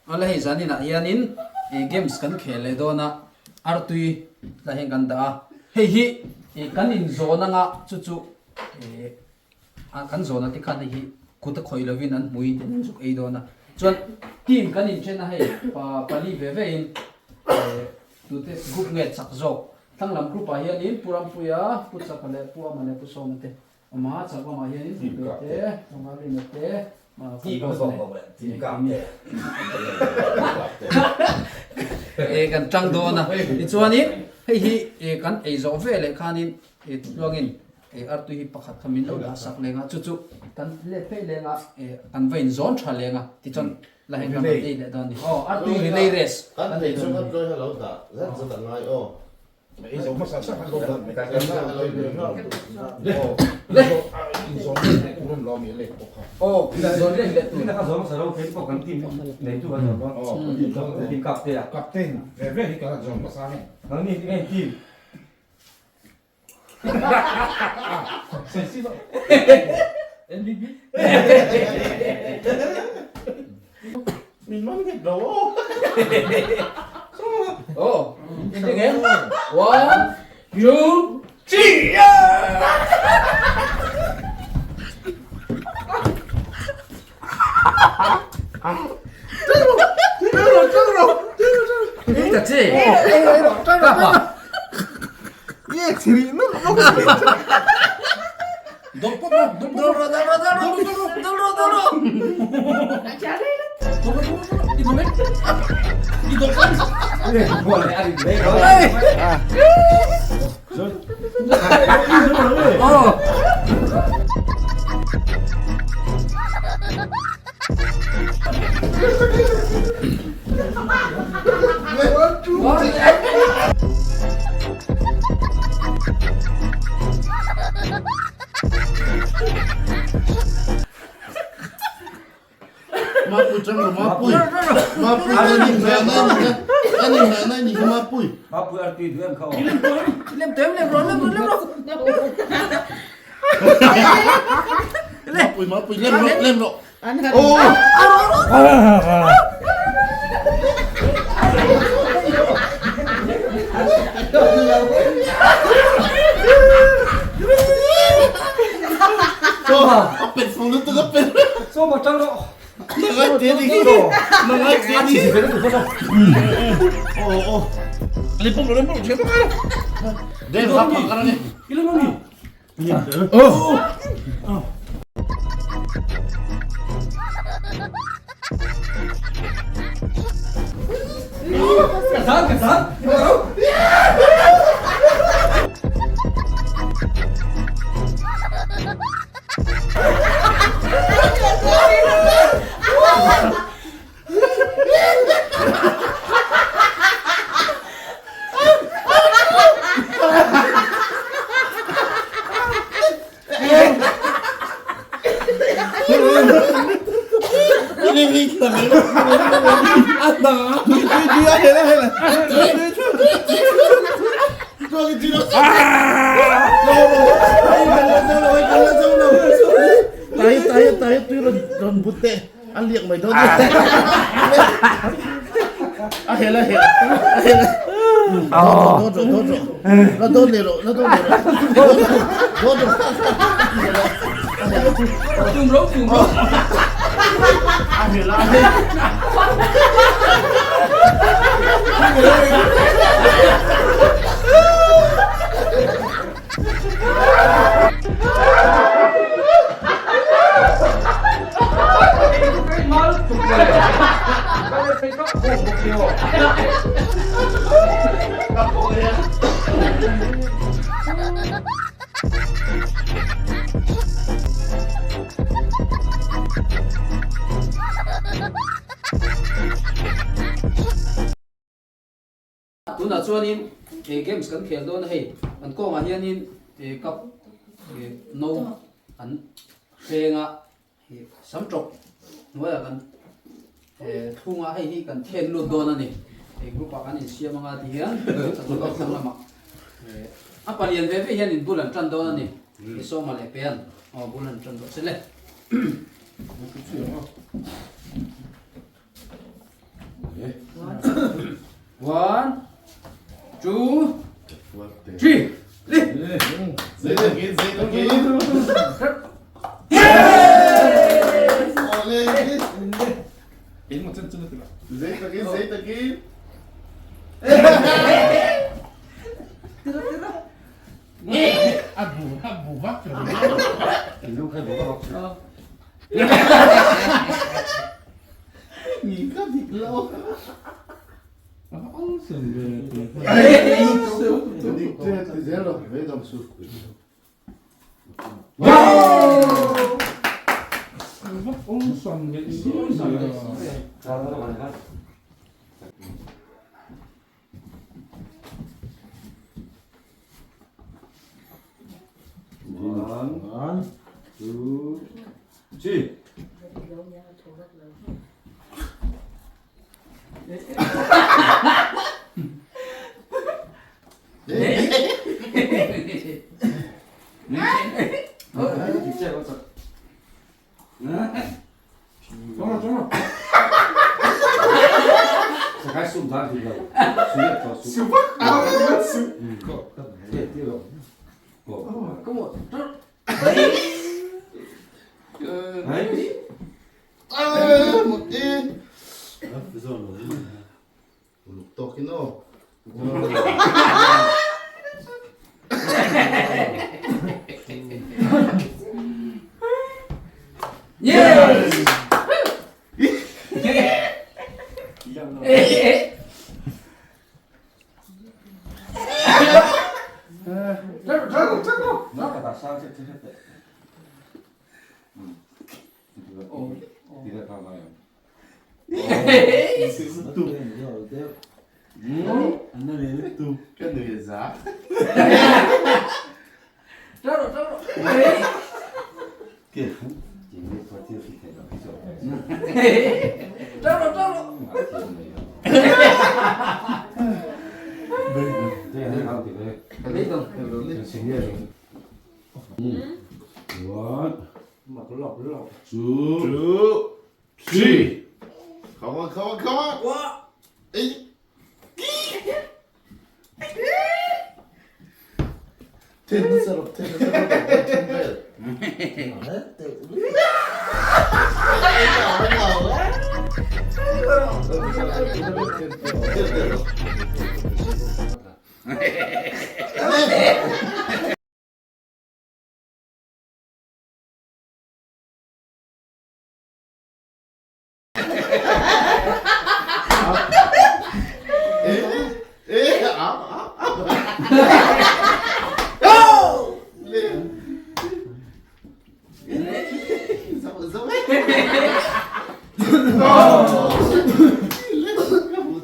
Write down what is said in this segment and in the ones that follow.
Awle hei zaninah hianin ih games kan khel leh dawn a, artui tlai hian kan dah a, hei hi ih kan inzawn anga chu chu ih a kan zawn a te khan hei hi kut a khawih lovin an hmui ten an zuk ei dawn a, chuan team kan inthen a hei pa pali ve ve in ih tute group nge chak zawk thlang lam group ah hianin Pu Rampuia, Pu Chaka leh Pu Ama leh Pu Sawma te. Awma chak lamah hianin Pu te, Tlangvalrina te, kan boss leh kan tang dawn a. Tichuanin hei hi kan ei zawh ve leh khanin tluangin artui hi pakhat kha min lo dah sak leng a, chu chu kan let phei leng a, kan va inzawn tha leng a, tichuan la heng kan rawn ei leh dawn a ni. Aw artui relay race kan nei dawn a ni. Min man nghet lo aw. Aw, in ring em? One, two, three! Mapui chang lo Mapui. Mapui a ni na na ni a ni na na ni Mapui. Mapui artui duh em kha aw. Lem tem lem ro lem ro lem ro. Mapui Mapui lem ro lem ro. Oh. A pet fo lutuk a pet. Chaw ma tang rawh. Nangai te ni hi. Nangai te ni. Oh oh. Lem pum lem pum che pa. Den hap hap karani. Ilan ni. Oh. Ka zan ka zan. Tai tai tui rawn rawn but teh a liak mai dawn a a hel a hel a hel dawt rawh dawt rawh la dawt leh rawh la dawt leh rawh dawt rawh Tum ro tum ro. A hel a hel. Tunah chuanin eh games kan khel dawn a hei an kawngah hianin eh cup eh no an hreng a eh sam tawp hnuaiah kan eh thlung a hei hi kan then lut dawn a ni eh group ah kan insiam anga ti hian thlang lamah eh a palian ve ve hian in bul an tan dawn a ni eh sawma leh pean aw bul an tan dawn se le. One, two, three. Zei takin, zei takin. Zei takin, zei takin. A bu a bu vak lo. Ni ka dik lo. Dik te ti zel lo, ve dam su. One, two, three. Ah, một đi. Uluk tawkin aw. Ka nui za. One, two, Two, three. Come on, come on, come on. Ê. Ten sarap, ten sarap, ten bel. Ê, áo, áo, áo. Lên. Sao sao? Lên,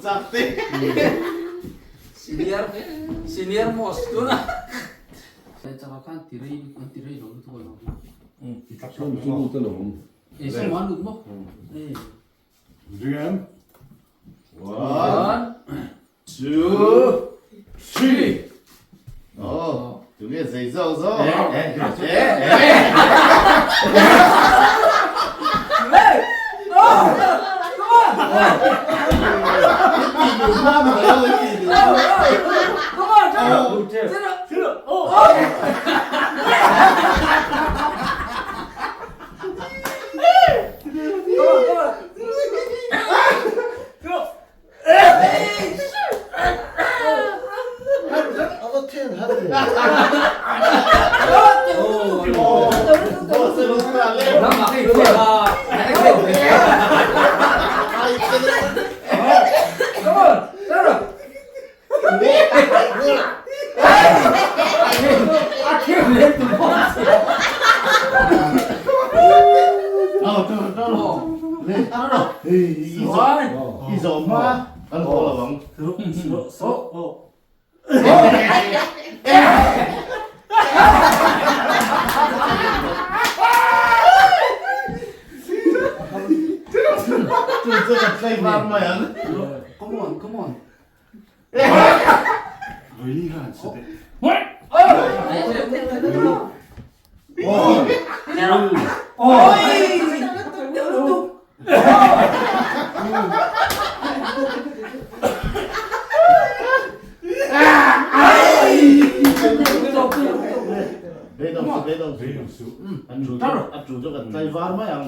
chặt thế. Senior, senior most tu na. Tsaka khan tirei an tirei lo lutuk alawm. E samuan lut maw? E. One, One, two, three. Ồ, chúng nghe giấy dầu rồi. Come on, Chero. Come on, Chero. A thiam le tu maw? One. Come on, come on. Oi! Beidawng suh. Beidawng suh. A tu chu a tu chu kan tlai var mai ang.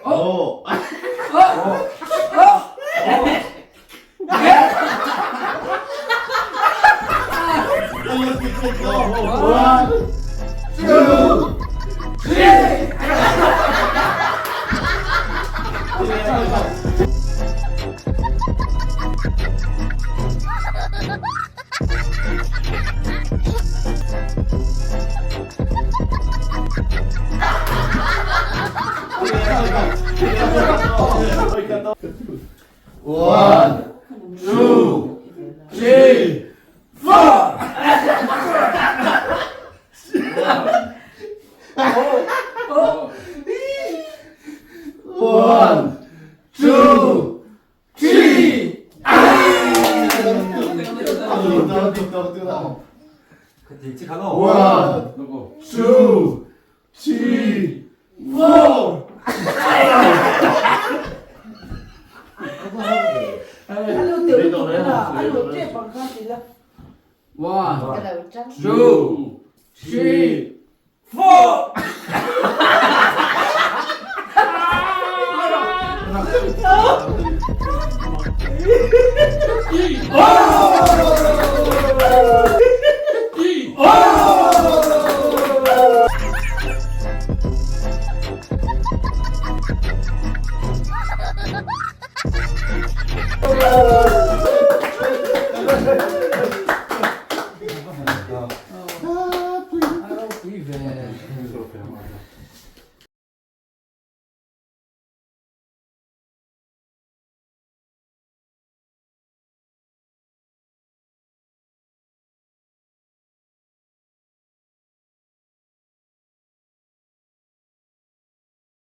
Oh. One, two, three. One, two, three, four. One, two, three. One, two, three, four. One, two, three, four.